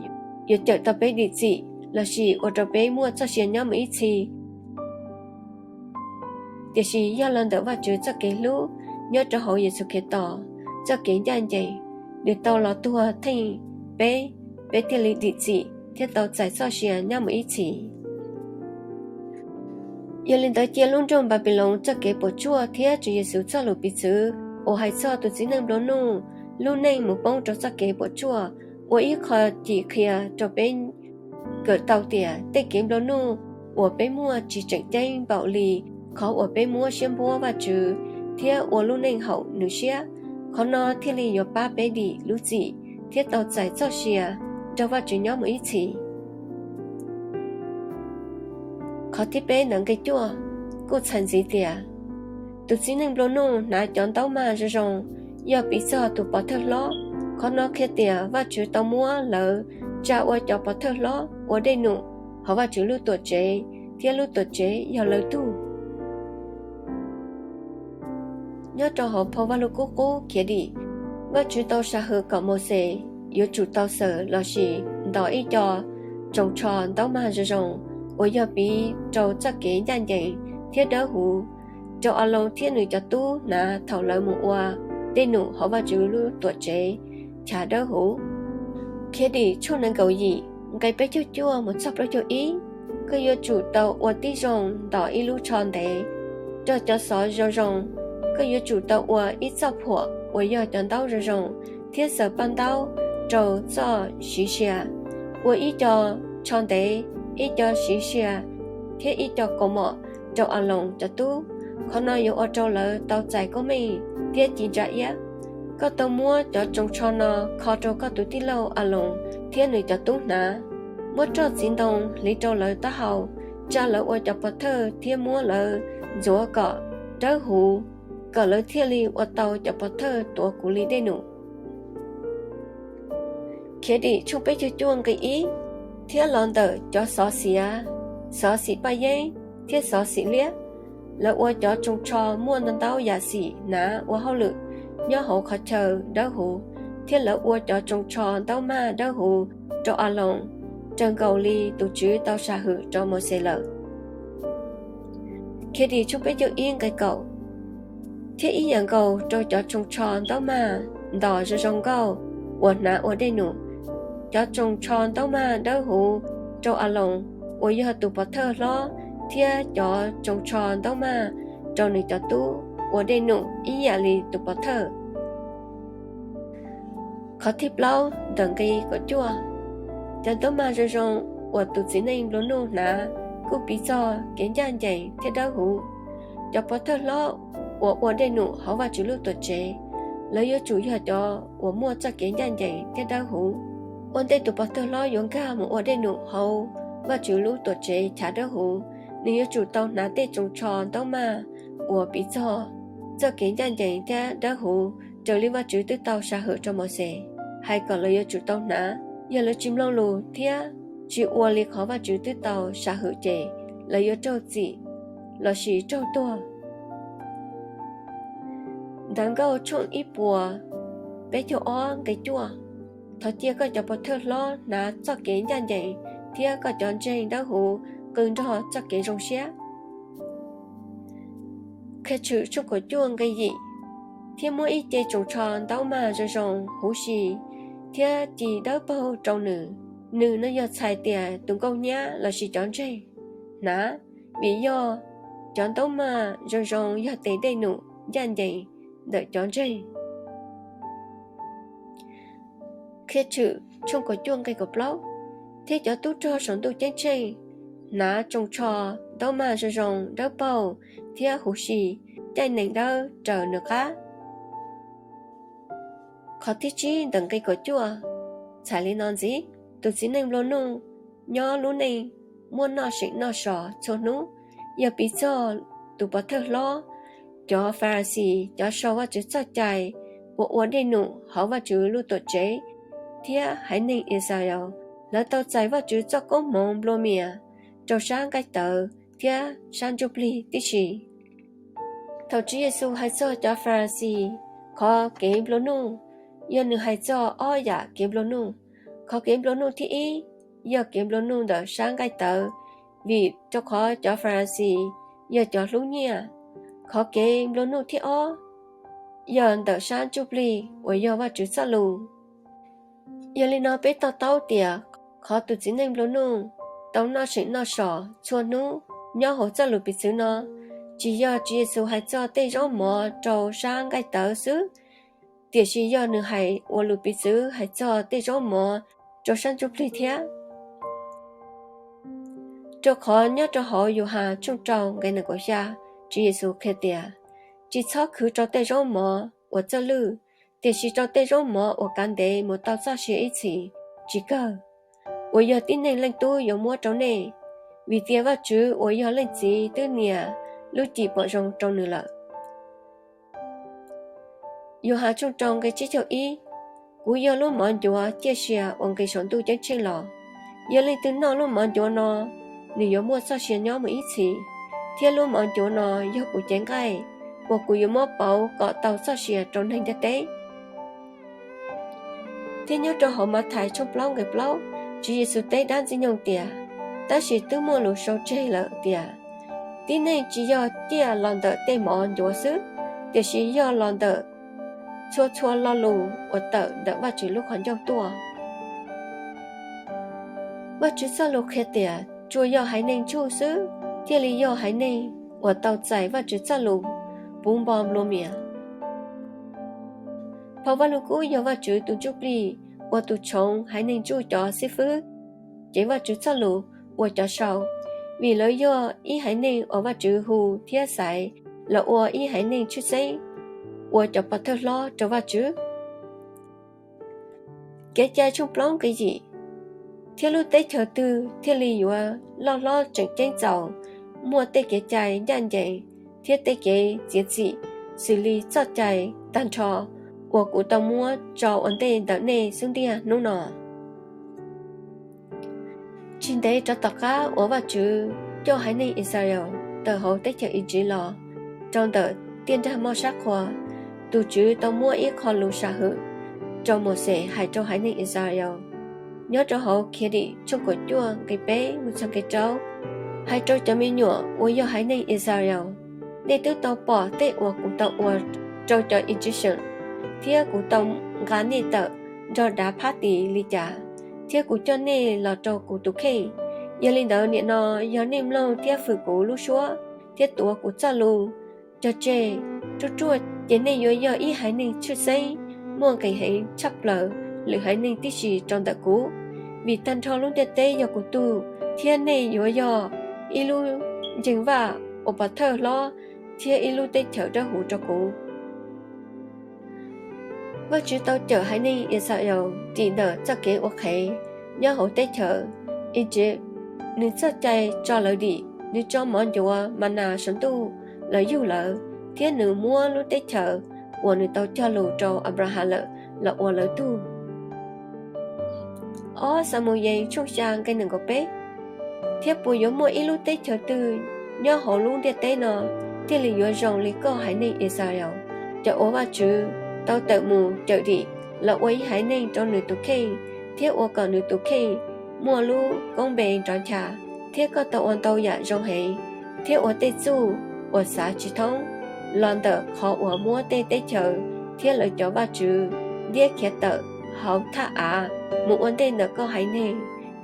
yuav cawm tau peb dim txim lossis ua rau peb muaj txoj sia nyob mus ib txhis. Tiam sis yog los ntawm Vajtswv txoj kev hlub nyob rau hauv Yexus Khetos txoj kev ncaj ncees, nws tau los tuag theej peb, peb thiaj li dim txim thiab tau txais txoj sia nyob mus ib txhis. Yog li ntawd cia lub nroog Npanpiloos txoj kev puas tsuaj thiab Tswv Yexus txoj lus piv txwv uas hais txog tus txiv neej nplua nuj lub neej mus poob rau txoj kev puas tsuaj ua ib qho cim qhia rau peb kawm tau tias tej kev nplua nuj uas peb muaj tsis tseem ceeb npaum li qhov uas peb muab siab npuab Vajtswv thiab ua lub neej haum Nws siab. Qhov no thiaj li yuav pab peb dim lub txim thiab tau txais txoj sia nrog Vajtswv nyob mus ib txhis. Qhov thib peb ntawm nqe cuaj kuj txhais ntxiv tias tus txiv neej nplua nuj hnav cov ntaub mag zoo zoo yog piv txog tus pov thawj hlob. Qhov no qhia tias Vajtswv tau muab lawv tsa ua cov pov thawj hlob ua dej num hauv Vajtswv lub tuam tsev thiab lub tuam tsev yog lawv tug. Nyob rau hauv phau Vajluskub Qub Khiav Dim, Vajtswv tau sam hwm kom Mauxes yuav tsum tau xaws lossis ntos ib co tsoos tsho ntaub mag zoo zoo uas yog piv rau txoj kev ncaj ncees thiab dawb huv rau Aloos thiab nws cov tub hnav thaum lawv mus ua dej num hauv Vajtswv lub tuam tsev chav dawb huv. Khiav Dim tshooj nees nkaum yim nqe peb caug cuaj mus txog plaub caug ib, koj yuav tsum tau ua tib zoo ntos ib lub tsho ntev rau cov xov zoo zoo. Koj yuav tsum tau ua ib txoj phuam uas yog cov ntaub zoo zoo thiab xaws paj ntaub rau txoj siv sia. Ua ib co tsho ntev, ib co siv sia thiab ib co kaus mom rau Aloos cov tub. Qhov no yuav ua rau lawv tau txais koob meej thiab ci ntsa iab. Koj tau muab cov tsoos tsho no kho rau koj tus tij laug Aloos thiab nws cov tub hnav. Muab roj txiv ntoo hliv rau lawv taub hau, tsa lawv ua cov pov thawj thiab muab lawv ntxuav kom dawb huv, kom lawv thiaj li ua tau cov pov thawj tuav kuv li dej num. Khiav Dim tshooj peb caug cuaj nqe ib, thiab los ntawm cov xov xiav, xov xim paj yeeb thiab xov xim liab, lawv ua cov tsoos tsho muaj ntau ntau yam xim hnav ua hauj lwm nyob hauv qhov chaw dawb huv, thiab lawv ua cov tsoos tsho ntaub mag dawb huv rau Aloos, raws nkaus li tus Tswv tau sam hwm rau Mauxes lawm. Khiav Dim tshooj peb caug ib nqe kaum, thiab ib yam nkaus rau cov tsoos tsho ntaub mag ntos zoo zoo nkauj uas hnav ua dej num, cov tsoos tsho ntaub mag dawb huv rau Aloos uas yog tus pov thawj hlob, thiab cov tsoos tsho ntaub mag rau nws cov tub ua dej num ib yam li tus pov thawj. Qhov thib plaub ntawm nqi kaum cuaj, cov ntaub mag zoo zoo uas tus txiv neej nplua nuj hnav kuj piv txog kev ncaj ncees thiab dawb huv. Cov pov thawj hlob uas ua dej num hauv Vajtswv lub Tuamtsev, lawv yuav tsum yog cov uas muaj txoj kev ncaj ncees thiab dawb huv. Ua ntej tus pov thawj hlob yuav nkag mus ua dej num hauv Vajtswv lub Tuamtsev chav dawb huv, nws yuav tsum tau hnav tej tsoos tsho ntaub mag uas piv txog txoj kev ncaj ncees thiab dawb huv raws li Vajtswv twb tau sam hwm rau Mauxes hais kom lawv yuav tsum tau hnav. Yog lawv tsis mloog lus thiab tsis ua li qhov Vajtswv twb tau sam hwm ces lawv yuav raug txim lossis raug tuag. Ntawv Nkauj tshooj ib puas peb caug ob nqe cuaj, thov cia koj cov pov thawj hlob hnav txoj kev ncaj ncees thiab koj cov ntseeg dawb huv qw nrog txoj kev zoo siab. Qhia tshwm tshooj kaum cuaj nqe yim, thiab muab ib ce tsoos tsho ntaub mag zoo zoo huv si thiab ci dawb paug rau nws. Nws no yog txhais tias tus nkauj nyab lossis cov ntseeg hnav, vim yog cov ntaub mag zoo zoo yog tes dej num ncaj ncees ntawm cov ntseeg. Qhia tshwm tshooj kaum cuaj nqe kaum plaub, thiab cov tub rog saum ntuj ceeb tsheej hnav tsoos tsho ntaub mag zoo zoo dawb paug thiab huv si, caij nees dawb raws nws qab. Qhov thib tsib ntawm nqe kaum cuaj txhais li no ntxiv: Tus txiv neej nplua nuj nyob lub neej muaj noj seem noj so txhua hnub, yog piv txog tus pov thawj hlob, cov Farasi, cov sau Vajtswv txoj cai uas ua dej num hauv Vajtswv lub Tuamtsev, thiab haiv neeg Yixalayees, lawv tau txais Vajtswv txoj koob hmoov nplua mias rau sab nqaij tawv thiab sab ntsuj plig tib si. Thaum Tswv Yexus hais txog cov Farasi qhov kev nplua nuj, yog nws hais txog ob yam kev nplua nuj. Qhov kev nplua nuj thib ib yog kev nplua nuj ntawm sab nqaij tawv, vim rau qhov cov Farasi yog cov hlub nyiaj. Qhov kev nplua nuj thib ob yog ntawm sab ntsuj plig uas yog Vajtswv txoj lus. Yog li no peb to taub tias qhov tus txiv neej nplua nuj tau noj seem noj so txhua hnub nyob hauv txoj lus piv txwv no, tsis yog Tswv Yexus hais txog tej zaub mov rau sab nqaij tawv xwb, tiam sis yog nws hais ua lus piv txwv hais txog tej zaub mov rau sab ntsuj plig thiab. Rau qhov nyob rau hauv Yauhas tshooj rau nqe nees nkaum xya, Tswv Yexus qhia tias: Tsis txhob khwv rau tej zaub mov uas txawj lwj, tiam sis rau tej zaub mov uas kav ntev mus tau txoj sia ib txhis tsis kawg, uas yog tib neeg Leej Tub yuav muab rau nej. Vim tias Vajtswv uas yog Leej Txiv twb nias lub cim pom zoo rau nws lawm. Yauhas tshooj rau nqe tsib caug ib, kuv yog lub mov ncuav ciaj sia uas nqis saum ntuj ceeb tsheej los. Yog leej twg noj lub mov ncuav no, nws yuav muaj txoj sia nyob mus ib txhis, thiab lub mov ncuav no yog kuv cev nqaij uas kuv yuav muab pauv kom tau txoj sia rau neeg ntiaj teb. Thiab nyob rau hauv Mathais tshooj plaub nqe plaub, Tswv Yexus teb dab Ntxwg Nyoog tias: Tab sis twb muaj lus sau tseg lawm tias, tib neeg tsis yog ciaj los ntawm tej mov ncuav xwb, tiam sis yog los ntawm txhua txhua lo lus uas tawm ntawm Vajtswv lub qhov ncauj tuaj. Vajtswv txoj lus qhia tias tsuas yog haiv neeg ntsuj xwb thiaj li yog haiv neeg uas tau txais Vajtswv txoj lus puv npo nplua mias. Phau Vajluskub yog Vajtswv tus Ntsuj Plig ua tus tshoov haiv neeg ntsuj cov xib fwb cev Vajtswv txoj lus ua cov sau, vim lawv yog ib haiv neeg uas Vajtswv hu thiab xaiv los ua ib haiv neeg tshwj xeeb, ua cov pov thawj hlob rau Vajtswv. Kev cai tshooj plaub nqe yim, thiab lub teb chaws twg thiaj li yuav loj hlob tseem ceeb txaus, muaj tej kev cai ncaj ncees thiab tej kev txiav txim xws li txoj cai tag nrho uas kuv tau muab tso ua ntej ntawm nej xub ntiag hnub no. Tsis ntev rov tom qab uas Vajtswv coj haiv neeg Yixalayees tawm hauv teb chaws Iziv los rau ntawm tiaj nrag moj sab qhua, tus Tswv tau muab ib qho lus sam hwm rau Mauxes hais rau haiv neeg Yixalayees. Nyob rau hauv Khiav Dim tshooj kaum cuaj nqe peb mus txog nqe rau, hais rau cov me nyuam uas yog haiv neeg Yixalayees: Nej twb tau pom tej uas kuv tau ua rau cov Iziv xeem, thiab kuv tau nqa nej tawm nrog dav phab tis li cas, thiab kuv coj nej los rau kuv tus kheej. Yog li ntawd nim no yog nej mloog thiab fwm kuv lub suab thiab tuav kuv txoj lus cog tseg ruaj ruaj, ces nej yuav yog ib haiv neeg tshwj xeeb muaj nqis heev tshaj plaws lwm haiv neeg tib si rau ntawm kuv, vim tag nrho lub ntiaj teb yog kuv tug, thiab nej yuav yog ib lub nceeg vaj uas pov thawj hlob thiab ib lub teb chaws dawb huv rau kuv. Vajtswv tau cawm haiv neeg Yixalayees dim ntawm txoj kev ua qhev nyob hauv teb chaws Iziv. Nws txoj cai tso lawv dim, nws tso mov ncuav ma nas saum ntuj los yug lawv, thiab nws muab lub teb chaws uas nws tau cog lus rau Anplahas lawm los ua lawv tug. Ob Xamuyees tshooj xya nqe nees nkaum peb. Thiab puas yuav muaj ib lub teb chaws twg nyob hauv lub ntiaj teb no thiaj li yuav zoo li koj haiv neeg Yixalayees, cov uas Vajtswv tau tawm mus cawm dim los ua ib haiv neeg rau nws tus kheej, thiab ua kom nws tus kheej muaj lub koob npe nrov ncha, thiab koj tau ua ntau yam zoo heev, thiab ua tej txuj uas xav tsis thoob, los ntawm qhov uas muab tej teb chaws thiab lawv cov vaj tswv ntiab khiav tawm hauv thaj av mus ua ntej ntawm koj haiv neeg,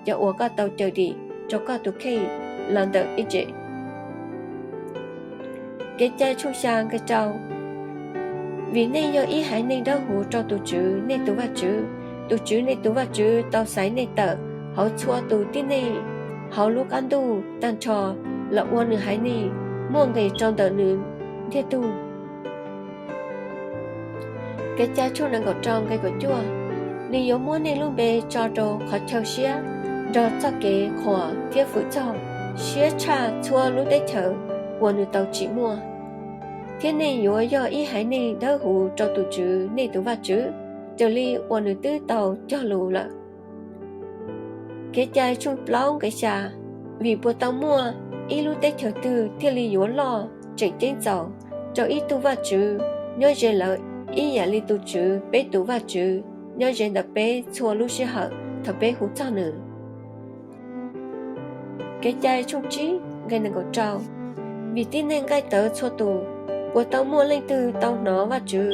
cov uas koj tau cawm dim rau koj tus kheej los ntawm Iziv. Kev cai tshooj xya nqe rau. Vim nej yog ib haiv neeg dawb huv rau tus Tswv nej tus Vajtswv, tus Tswv nej tus Vajtswv tau xaiv nej tawm hauv txhua tus tib neeg hauv lub qab ntuj tag nrho los ua nws haiv neeg muaj nqis rau ntawm nws ntiag tug. Kev cai tshooj nees nkaum rau nqe kaum cuaj. Nws yuav muab nej lub npe tso rau qhov chaw siab nrog txoj kev qhuas thiab fwm txog, siab tshaj txhua lub teb chaws uas nws tau tsim muaj. Thiab nej yuav yog ib haiv neeg dawb huv rau tus Tswv nej tus Vajtswv, raws li uas nws twb tau cog lus lawm. Kev cai tshooj plaub nqe xya. Vim puas tau muaj ib lub teb chaws twg thiaj li yuav loj tseem ceeb txaus rau ib tug vaj tswv nyob ze lawv ib yam li tus Tswv peb tus Vajtswv nyob ze ntawm peb txhua lub sij hawm thaum peb hu txog nws? Kev cai tshooj tsib nqe nees nkaum rau. Vim tib neeg nqaij tawv txhua tus, puas tau muaj leej twg tau hnov Vajtswv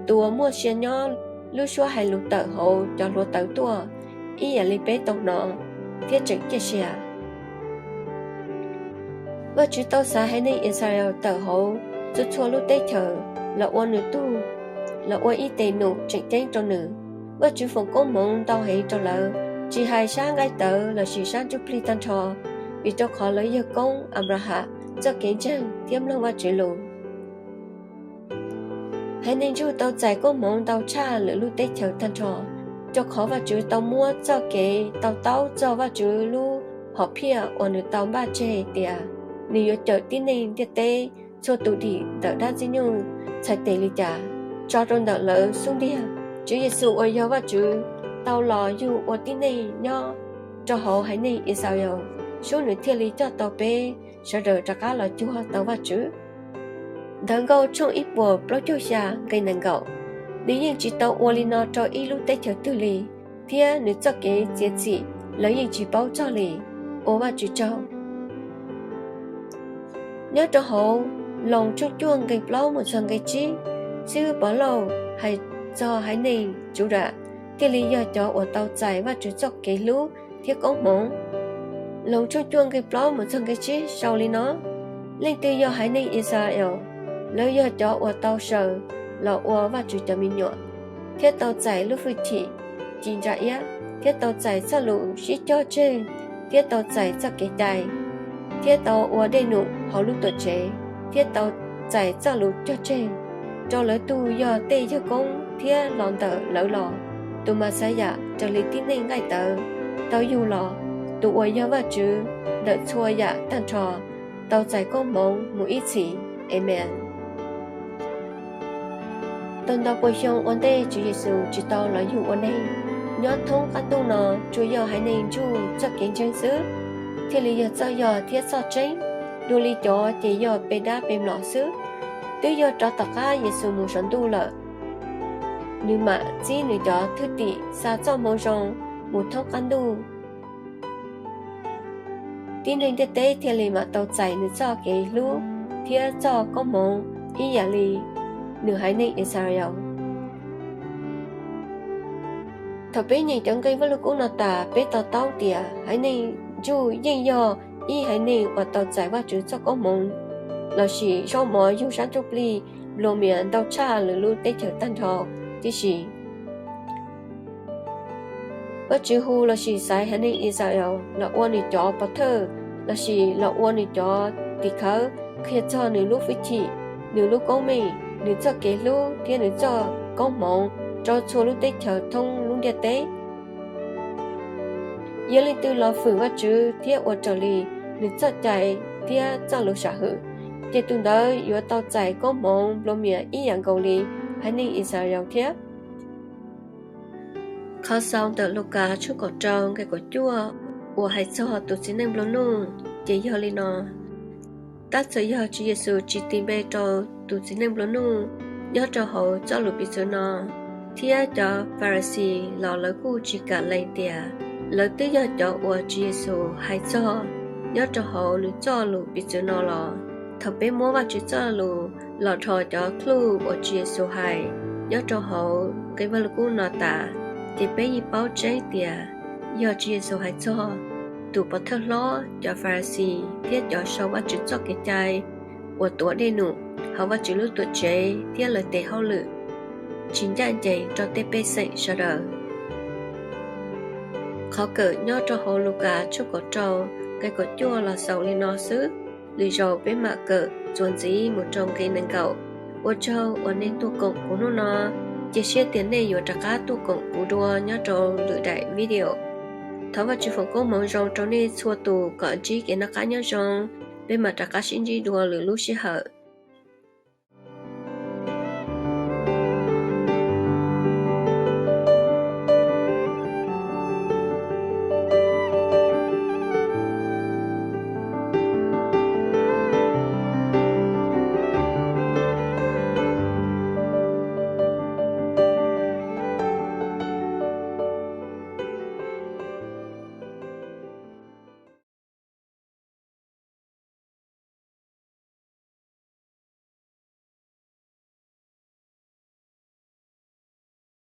tus uas muaj sia nyob lub suab hais lus tawm hauv cov hluav taws tuaj ib yam li peb tau hnov thiab tseem ciaj sia? Vajtswv tau xaiv haiv neeg Yixalayees tawm hauv txhua txhua lub teb chaws los ua nws tug, los ua ib tes num tseem ceeb rau nws. Vajtswv foom koob hmoov ntau heev rau lawv, tsis hais sab nqaij tawv lossis sab ntsuj plig tag nrho, vim rau qhov lawv yawg koob Anplaham txoj kev ntseeg thiab mloog Vajtswv lus. Haiv neeg Ntsuj tau txais koob hmoov ntau tshaj lwm lub teb chaws tag nrho, rau qhov Vajtswv tau muab txoj kev to taub txog Vajtswv lub hom phiaj uas nws tau npaj tseg tias nws yuav cawm tib neeg ntiaj teb txhua tus dim ntawm dab ntxwg nyoog txhais tes li cas, tso rau ntawm lawv xub ntiag. Tswv Yexus uas yog Vajtswv tau los yug ua tib neeg nyob rau hauv haiv neeg Yixalayees, sub nws thiaj li coj tau peb sawv daws rov qab los cuag tau Vajtswv. Ntawv Nkauj tshooj ib puas plaub caug xya nqe nees nkaum. Nws yeej tsis tau ua li no rau ib lub teb chaws twg li, thiab nws txoj kev txiav txim lawv yeej tsis paub txog li. Ua Vajtswv tsaug. Nyob rau hauv Loos tshooj cuaj nqe plaub mus txog nqe tsib, xib hwb Pov Lauj hais txog haiv neeg Judas thiaj li yog cov uas tau txais Vajtswv txoj kev hlub thiab koob hmoov. Loos tshooj cuaj nqe plaub mus txog nqe tsib sau li no: Leej twg yog haiv neeg Yixalayees? Lawv yog cov uas tau sawv los ua Vajtswv cov me nyuam, thiab tau txais lub hwj chim ci ntsa iab, thiab tau txais txoj lus sib cog tseg, thiab tau txais txoj kev cai, thiab tau ua dej num hauv lub tuam tsev, thiab tau txais txoj lus cog tseg rau lawv tug yog tej yawg koob thiab los ntawm lawv los, tus Mexiyas raws li tib neeg nqaij tawv tau yug los, tus uas yog Vajtswv ntawm txhua yam tag nrho, tau txais koob hmoov mus ib txhis. Amees. Tau ntau pua xyoo ua ntej Tswv Yexus tsis tau los yug ua neeg, nyob thoob qab ntuj no tsuas yog haiv neeg Ntsuj txoj kev ntseeg xwb thiaj li yog txoj yog thiab txoj tseeb, dua li cov ces yog pe dab pe mlom xwb. Twb yog rov tom qab Yexus mus saum ntuj lawm, nws mam txib nws cov thwj tim xa txoj moo zoo mus thoob qab ntuj, tib neeg ntiaj teb thiaj li mam tau txais nws txoj kev hlub thiab txoj koob hmoov ib yam li nws haiv neeg Yixalayees. Thaum peb nyeem cov nqe Vajluskub no tas, peb to taub tias haiv neeg Ntsuj yeej yog ib haiv neeg uas tau txais Vajtswv txoj koob hmoov lossis zaub mov yug sab ntsuj plig nplua mias ntau tshaj lwm lub teb chaws tag nrho tib si. Vajtswv hu lossis xaiv haiv neeg Yixalayees los ua nws cov pov thawj lossis los ua nws cov tim khawv qhia txog nws lub hwj chim, nws lub koob meej, nws txoj kev hlub thiab nws txoj koob hmoov rau txhua lub teb chaws thoob lub ntiaj teb. Yog leej twg los fwm Vajtswv thiab ua raws li nws txoj cai thiab txoj lus sam hwm, ces tus ntawd yuav tau txais koob hmoov nplua mias ib yam nkaus li haiv neeg Yixalayees thiab. Qhov xaus ntawm Lukas tshooj kaum rau nqe kaum cuaj uas hais txog tus txiv neej nplua nuj ces yog li no: Tab txawm yog Tswv Yexus tsis tis npe rau tus txiv neej nplua nuj nyob rau hauv txoj lus piv txwv no, thiab cov Farasi los lawv kuj tsis kam lees tias lawv twb yog cov uas Tswv Yexus hais txog nyob rau hauv nws txoj lus piv txwv no los. Thaum peb muab Vajtswv txoj lus los dhos cov kluj uas Tswv Yexus hais nyob rau hauv nqe Vaj Lug Kub no tas, ces peb yeej paub tseeb tias yog Tswv Yexus hais txog tus pov thawj hlob, cov Farasi thiab cov sau Vajtswv txoj kev cai uas tuav dej num hauv Vajtswv lub tuam tsev thiab lawv tes hauj lwm tsis ncaj ncees rau tej pej xeem sawv daws. Qhov kawm nyob rau hauv Lukas tshooj kaum rau nqe kaum cuaj los xaus li no xwb. Lwm zaus peb mam kawm txuas ntxiv mus rau nqe nees nkaum. Ua tsaug uas nej tuaj koom kuv hnub no, cia siab tias nej yuav rov qab tuaj koom kuv dua nyob rau lwm daim video. Thov Vajtswv foom koob hmoov zoo rau nej txhua tus kom ntsib kev noj qab nyob zoo. Peb mam rov qab sib ntsib dua lwm lub sij hawm.